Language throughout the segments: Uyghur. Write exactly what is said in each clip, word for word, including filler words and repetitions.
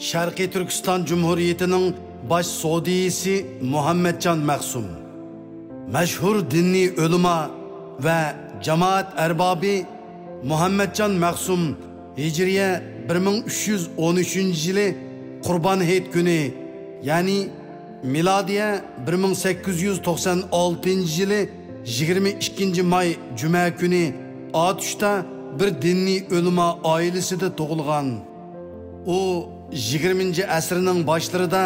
شەرقىي تۈركىستان جۇمھۇرىيىتىنىڭ باش سودىيىسى مۇھەممەتجان مەخسۇم. مەشھۇر دىنىي ئۆلىما ۋە جامائەت ئەربابى مۇھەممەتجان مەخسۇم ھىجرىيە بىر مىڭ ئۈچ يۈز ئون ئۈچىنچى يىلى قۇربان ھېيت كۈنى، يەنى مىلادىيە بىر مىڭ سەككىز يۈز توقسان ئالتىنچى يىلى يىگىرمە ئىككىنچى ماي جۈمە كۈنى ئاتۇشتا بىر دىنىي ئۆلىما ئائىلىسىدە تۇغۇلغان. ئۇ يىگىرمىنچى ئەسىرنىڭ باشلىرىدا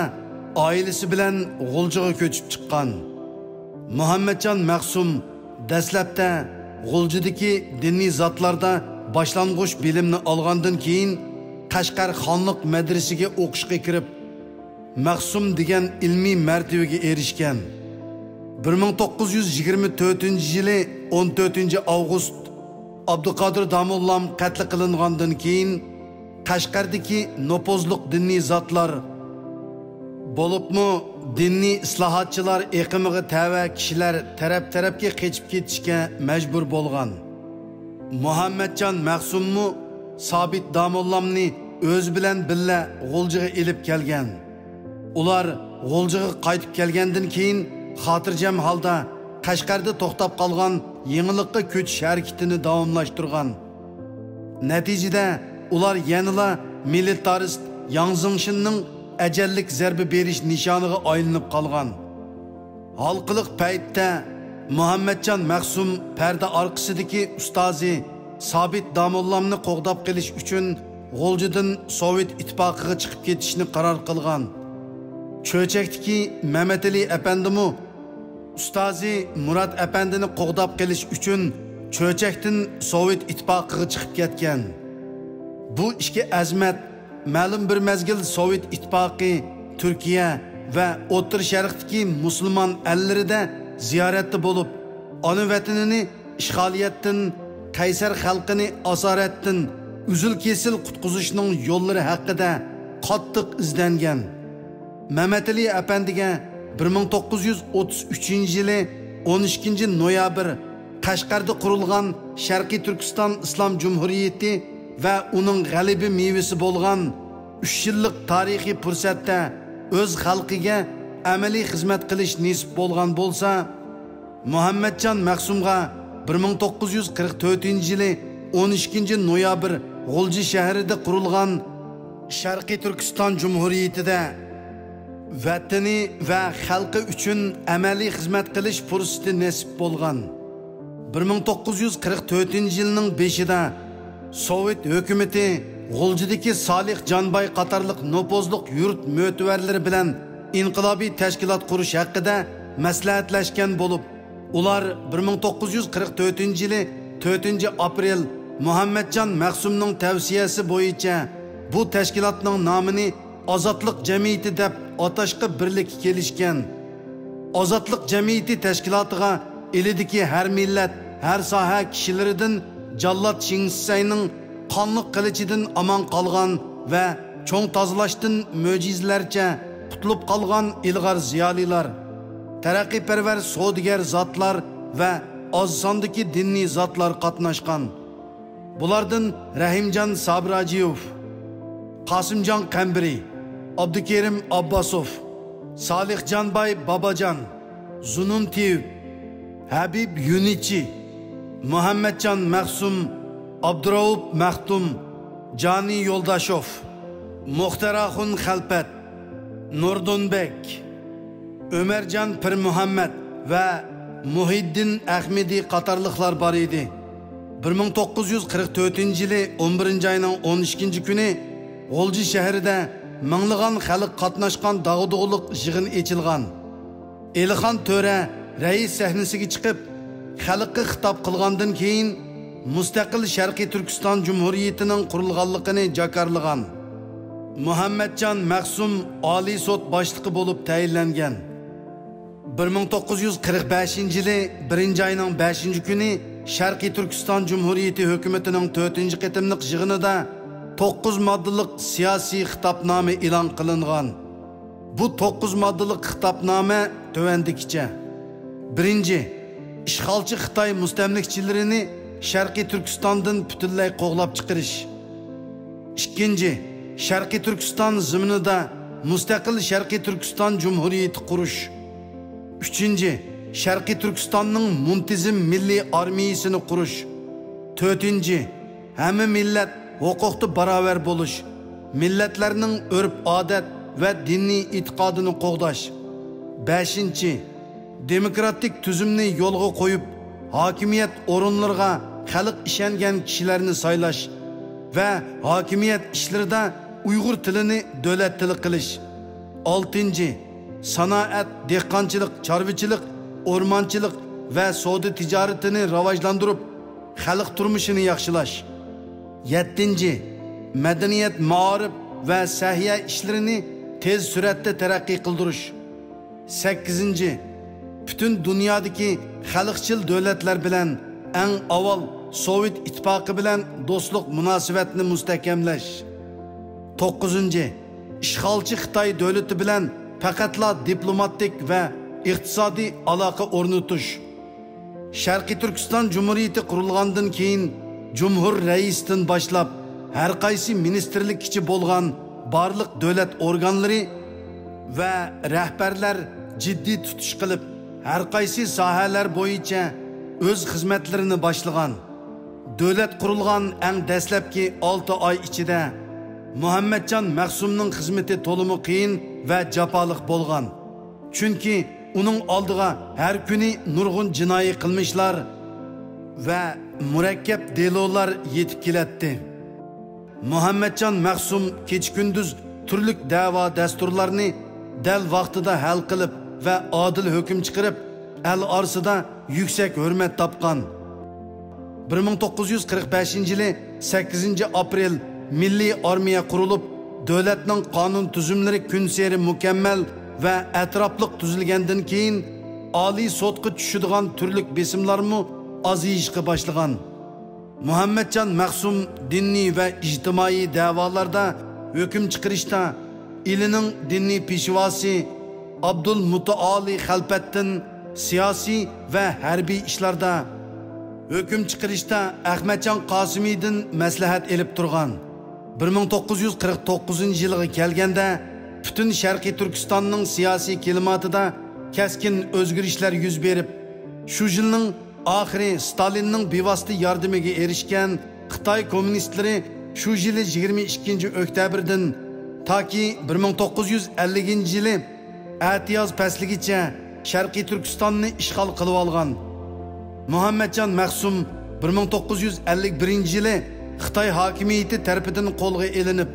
ئائىلىسى بىلەن غۇلجىغا كۆچۈپ چىققان. مۇھەممەتجان مەخسۇم دەسلەپتە غۇلجىدىكى دىنىي زاتلاردا باشلانغۇچ بىلىمنى ئالغاندىن كېيىن، قەشقەر خانلىق مەدرىسىگە ئوقۇشقا كىرىپ، مەخسۇم دېگەن ئىلمىي مەرتىۋىگە ئېرىشكەن. بىر مىڭ توققۇز يۈز يىگىرمە تۆتىنچى يىلى ئون تۆتىنچى ئاۋغۇست ئابدۇقادىر داموللام قەتل قىلىنغاندىن كېيىن، قەشقەردىكى نوپۇزلۇق دىنىي زاتلار، بولۇپمۇ دىنىي ئىسلاھاتچىلار ئېقىمىغا تەۋە كىشىلەر تەرەپ-تەرەپكە قېچىپ كېتىشكە مەجبۇر بولغان. مۇھەممەتجان مەخسۇممۇ سابىت داموللامنى ئۆزى بىلەن بىللە غۇلجىغا ئېلىپ كەلگەن. ئۇلار غۇلجىغا قايتىپ كەلگەندىن كېيىن، خاتىرجەم ھالدا قەشقەردە توختاپ قالغان يېڭىلىققا كۆچۈش ھەرىكىتىنى داۋاملاشتۇرغان. نەتىجىدە، ئۇلار يەنىلا مىلىتارىست ياڭ زېڭشىننىڭ ئەجەللىك زەربە بېرىش نىشانىغا ئايلىنىپ قالغان. ھالقىلىق پەيتتە مۇھەممەتجان مەخسۇم پەردە ئارقىسىدىكى ئۇستازى سابىت داموللامنى قوغداپ قېلىش ئۈچۈن غۇلجىدىن سوۋېت ئىتتىپاقىغا چىقىپ كېتىشنى قارار قىلغان. چۆچەكتىكى مەمەتئېلى ئەپەندىمۇ ئۇستازى مۇرات ئەپەندىنى قوغداپ قېلىش ئۈچۈن چۆچەكتىن سوۋېت ئىتتىپاقىغا چىقىپ كەتكەن. بۇ ئىككى ئەزىمەت مەلۇم بىر مەزگىل سوۋېت ئىتتىپاقى، تۈركىيە ۋە ئوتتۇرا شەرقتىكى مۇسۇلمان ئەللىرىدە زىيارەتتە بولۇپ، ئانا ۋەتىنىنى ئىشغالىيەتتىن، قەيسەر خەلقىنى ئاسارەتتىن ئۈزۈل-كېسىل قۇتقۇزۇشنىڭ يوللىرى ھەققىدە قاتتىق ئىزدەنگەن. مەمەتئېلى ئەپەندىگە بىر مىڭ توققۇز يۈز ئوتتۇز ئۈچىنچى يىلى ئون ئىككىنچى نويابىر قەشقەردە قۇرۇلغان شەرقىي تۈركىستان ئىسلام جۇمھۇرىيىتى ۋە ئۇنىڭ غەلىبە مېۋىسى بولغان ئۈچ يىللىق تارىخىي پۇرسەتتە ئۆز خەلقىگە ئەمەلىي خىزمەت قىلىش نېسىپ بولغان بولسا، مۇھەممەتجان مەخسۇمغا بىر مىڭ توققۇز يۈز قىرىق تۆتىنچى يىلى ئون ئىككىنچى نويابىر غۇلجا شەھىرىدە قۇرۇلغان شەرقىي تۈركىستان جۇمھۇرىيىتىدە ۋەتىنى ۋە خەلقى ئۈچۈن ئەمەلىي خىزمەت قىلىش پۇرسىتى نېسىپ بولغان. بىر مىڭ توققۇز يۈز قىرىق تۆتىنچى يىلنىڭ بېشىدا سوۋېت ھۆكۈمىتى غۇلجىدىكى سالىھ جانباي قاتارلىق نوپۇزلۇق يۇرت مۆتىۋەرلىرى بىلەن ئىنقىلابىي تەشكىلات قۇرۇش ھەققىدە مەسلىھەتلەشكەن بولۇپ، ئۇلار بىر مىڭ توققۇز يۈز قىرىق تۆتىنچى يىلى تۆتىنچى ئاپرېل مۇھەممەتجان مەخسۇمنىڭ تەۋسىيەسى بويىچە بۇ تەشكىلاتنىڭ نامىنى ئازادلىق جەمئىيىتى دەپ ئاتاشقا بىرلىككە كېلىشكەن. ئازادلىق جەمئىيىتى تەشكىلاتىغا ئىلىدىكى ھەر مىللەت، ھەر ساھە كىشىلىرىدىن جاللات شېڭ شىسەينىڭ قانلىق قىلىچىدىن ئامان قالغان ۋە چوڭ تازىلاشتىن مۆجىزىلەرچە قۇتۇلۇپ قالغان ئىلغار زىيالىيلار، تەرەققىيپەرۋەر سودىگەر زاتلار ۋە ئاز ساندىكى دىنىي زاتلار قاتناشقان. بۇلاردىن رەھىمجان سابىراجىيوف، قاسىمجان قەمبىرى، ئابدۇكېرىم ئابباسوف، سالىھجانباي باباجان، زۇنۇن تېۋىپ، ھەبىب يۇنىچى، مۇھەممەتجان مەخسۇم، ئابدۇرائۇپ مەختۇم، جانى يولداشوف، مۇختەرئاخۇن خەلپەت، نۇردۇن بەگ، ئۆمەرجان پىرمۇھەممەت ۋە مۇھىددىن ئەخمىدى قاتارلىقلار بار ئىدى. بىر مىڭ توققۇز يۈز قىرىق تۆتىنچى يىلى ئون بىرىنچى ئاينىڭ ئون ئىككىنچى كۈنى غۇلجا شەھىرىدە مىڭلىغان خەلق قاتناشقان داغدۇغىلىق يىغىن ئېچىلغان. ئېلىخان تۆرە رەئىس سەھنىسىگە چىقىپ، خەلققە خىتاب قىلغاندىن كېيىن، مۇستەقىل شەرقىي تۈركىستان جۇمھۇرىيىتىنىڭ قۇرۇلغانلىقىنى جاكارلىغان. مۇھەممەتجان مەخسۇم ئالىي سوت باشلىقى بولۇپ تەيىنلەنگەن. بىر مىڭ توققۇز يۈز قىرىق بەشىنچى يىلى بىرىنچى ئاينىڭ بەشىنچى كۈنى شەرقىي تۈركىستان جۇمھۇرىيىتى ھۆكۈمىتىنىڭ تۆتىنچى قېتىملىق يىغىنىدا توققۇز ماددىلىق سىياسىي خىتابنامە ئېلان قىلىنغان. بۇ توققۇز ماددىلىق خىتابنامە تۆۋەندىكىچە. بىرىنچى، ئىشغالچى خىتاي مۇستەملىكىچىلىرىنى شەرقىي تۈركىستاندىن پۈتۈنلەي قوغلاپ چىقىرىش. ئىككىنچى، شەرقىي تۈركىستان زېمىنىدا مۇستەقىل شەرقىي تۈركىستان جۇمھۇرىيىتى قۇرۇش. ئۈچىنچى، شەرقىي تۈركىستاننىڭ مۇنتىزىم مىللىي ئارمىيىسىنى قۇرۇش. تۆتىنچى، ھەممە مىللەت ھوقۇقتا باراۋەر بولۇش، مىللەتلەرنىڭ ئۆرپ-ئادەت ۋە دىنىي ئېتىقادىنى قوغداش. بەشىنچى، دېموكراتىك تۈزۈمنى يولغا قويۇپ، ھاكىمىيەت ئورۇنلىرىغا خەلق ئىشەنگەن كىشىلەرنى سايلاش ۋە ھاكىمىيەت ئىشلىرىدا ئۇيغۇر تىلىنى دۆلەت تىلى قىلىش. ئالتىنچى، سانائەت، دېھقانچىلىق، چارۋىچىلىق، ئورمانچىلىق ۋە سودا تىجارىتىنى راۋاجلاندۇرۇپ، خەلق تۇرمۇشىنى ياخشىلاش. يەتتىنچى، مەدەنىيەت، مائارىپ ۋە سەھىيە ئىشلىرىنى تېز سۈرئەتتە تەرەققىي قىلدۇرۇش. سەككىزىنچى، پۈتۈن دۇنيادىكى خەلقچىل دۆلەتلەر بىلەن، ئەڭ ئاۋۋال سوۋېت ئىتتىپاقى بىلەن دوستلۇق مۇناسىۋەتنى مۇستەھكەملەش. توققۇزىنچى، ئىشغالچى خىتاي دۆلىتى بىلەن پەقەتلا دىپلوماتىك ۋە ئىقتىسادىي ئالاقە ئورنىتىش. شەرقىي تۈركىستان جۇمھۇرىيىتى قۇرۇلغاندىن كېيىن، جۇمھۇر رەئىسىدىن باشلاپ، ھەر قايسى مىنىستىرلىككىچە بولغان بارلىق دۆلەت ئورگانلىرى ۋە رەھبەرلەر جىددىي تۇتۇش قىلىپ، ھەر قايسى ساھەلەر بويىچە ئۆز خىزمەتلىرىنى باشلىغان. دۆلەت قۇرۇلغان ئەڭ دەسلەپكى ئالتە ئاي ئىچىدە مۇھەممەتجان مەخسۇمنىڭ خىزمىتى تولىمۇ قىيىن ۋە جاپالىق بولغان. چۈنكى ئۇنىڭ ئالدىغا ھەر كۈنى نۇرغۇن جىنايى قىلمىشلار ۋە مۇرەككەپ دېلولار يېتىپ كېلەتتى. مۇھەممەتجان مەخسۇم كېچە-كۈندۈز تۈرلۈك دەۋا-دەستۇرلارنى دەل ۋاقتىدا ھەل قىلىپ ۋە ئادىل ھۆكۈم چىقىرىپ، ئەل ئارىسىدا يۈكسەك ھۆرمەت تاپقان. بىر مىڭ توققۇز يۈز قىرىق بەشىنچى يىلى سەككىزىنچى ئاپرېل مىللىي ئارمىيە قۇرۇلۇپ، دۆلەتنىڭ قانۇن تۈزۈملىرى كۈنسېرى مۇكەممەل ۋە ئەتراپلىق تۈزۈلگەندىن كېيىن، ئالىي سوتقا چۈشىدىغان تۈرلۈك بېسىملارمۇ ئازىيىشقا باشلىغان. مۇھەممەتجان مەخسۇم دىنىي ۋە ئىجتىمائىي دەۋالاردا ھۆكۈم چىقىرىشتا، ئىلىنىڭ دىنىي پېشۋاسى ئابدۇلمۇتائالى خەلپەتتىن سىياسىي ۋە ھەربىي ئىشلاردا، ھۆكۈم چىقىرىشتا ئەخمەتجان قاسىمىدىن مەسلىھەت ئېلىپ تۇرغان. بىر مىڭ توققۇز يۈز قىرىق توققۇزىنچى يىلىغا كەلگەندە، پۈتۈن شەرقىي تۈركىستاننىڭ سىياسىي كىلىماتىدا كەسكىن ئۆزگىرىشلەر يۈز بېرىپ، شۇ يىلنىڭ ئاخىرى ستالىننىڭ بىۋاسىتە ياردىمىگە ئېرىشكەن خىتاي كوممۇنىستلىرى شۇ يىلى يىگىرمە ئىككىنچى ئۆكتەبىردىن تاكى بىر مىڭ توققۇز يۈز ئەللىكىنچى يىلى ئەتىياز پەسلىگىچە شەرقىي تۈركىستاننى ئىشغال قىلىۋالغان. مۇھەممەتجان مەخسۇم بىر مىڭ توققۇز يۈز ئەللىك بىرىنچى يىلى خىتاي ھاكىمىيىتى تەرىپىدىن قولغا ئېلىنىپ،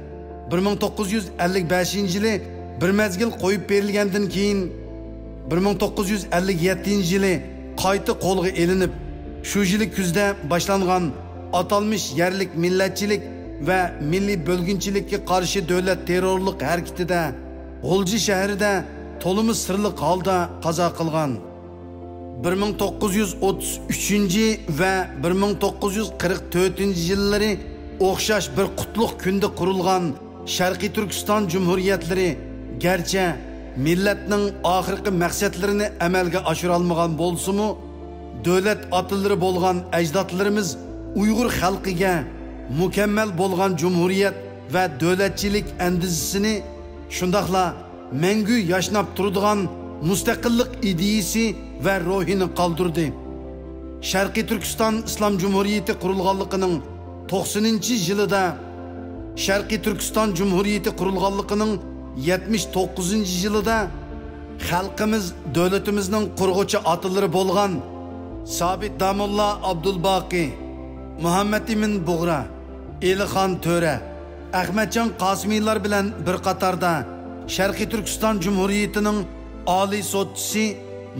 بىر مىڭ توققۇز يۈز ئەللىك بەشىنچى يىلى بىر مەزگىل قويۇپ بېرىلگەندىن كېيىن، بىر مىڭ توققۇز يۈز ئەللىك يەتتىنچى يىلى قايتا قولغا ئېلىنىپ، شۇ يىلى كۈزدە باشلانغان ئاتالمىش يەرلىك مىللەتچىلىك ۋە مىللىي بۆلگۈنچىلىككە قارشى دۆلەت تېررورلۇق ھەرىكىتىدە غۇلجا شەھىرىدە تولىمۇ سىرلىق ھالدا قازا قىلغان. بىر مىڭ توققۇز يۈز ئوتتۇز ئۈچىنچى ۋە بىر مىڭ توققۇز يۈز قىرىق تۆتىنچى يىللىرى ئوخشاش بىر قۇتلۇق كۈندە قۇرۇلغان شەرقىي تۈركىستان جۇمھۇرىيەتلىرى گەرچە مىللەتنىڭ ئاخىرقى مەقسەتلىرىنى ئەمەلگە ئاشۇرالمىغان بولسىمۇ، دۆلەت ئاتىلىرى بولغان ئەجدادلىرىمىز ئۇيغۇر خەلقىگە مۇكەممەل بولغان جۇمھۇرىيەت ۋە دۆلەتچىلىك ئەندىزىسىنى، شۇنداقلا مەڭگۈ ياشناپ تۇرىدىغان مۇستەقىللىق ئىدىيىسى ۋە روھىنى قالدۇردى. شەرقىي تۈركىستان ئىسلام جۇمھۇرىيىتى قۇرۇلغانلىقىنىڭ توقسىنىنچى يىلىدا، شەرقىي تۈركىستان جۇمھۇرىيىتى قۇرۇلغانلىقىنىڭ يەتمىش توققۇزىنچى يىلىدا خەلقىمىز دۆلىتىمىزنىڭ قۇرغۇچى ئاتىلىرى بولغان سابىت داموللا ئابدۇلباقى، مۇھەممەد ئىمىن بۇغرا، ئېلىخان تۆرە، ئەخمەتجان قاسىمىلار بىلەن بىر قاتاردا شەرقىي تۈركىستان جۇمھۇرىيىتىنىڭ ئالىي سوتچىسى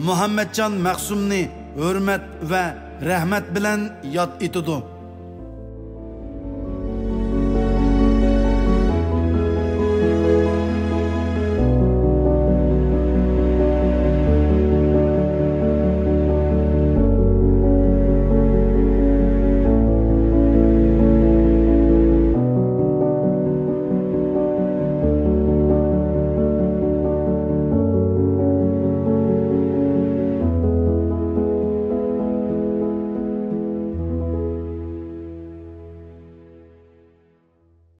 مۇھەممەتجان مەخسۇمنى ھۆرمەت ۋە رەھمەت بىلەن ياد ئېتىدۇ.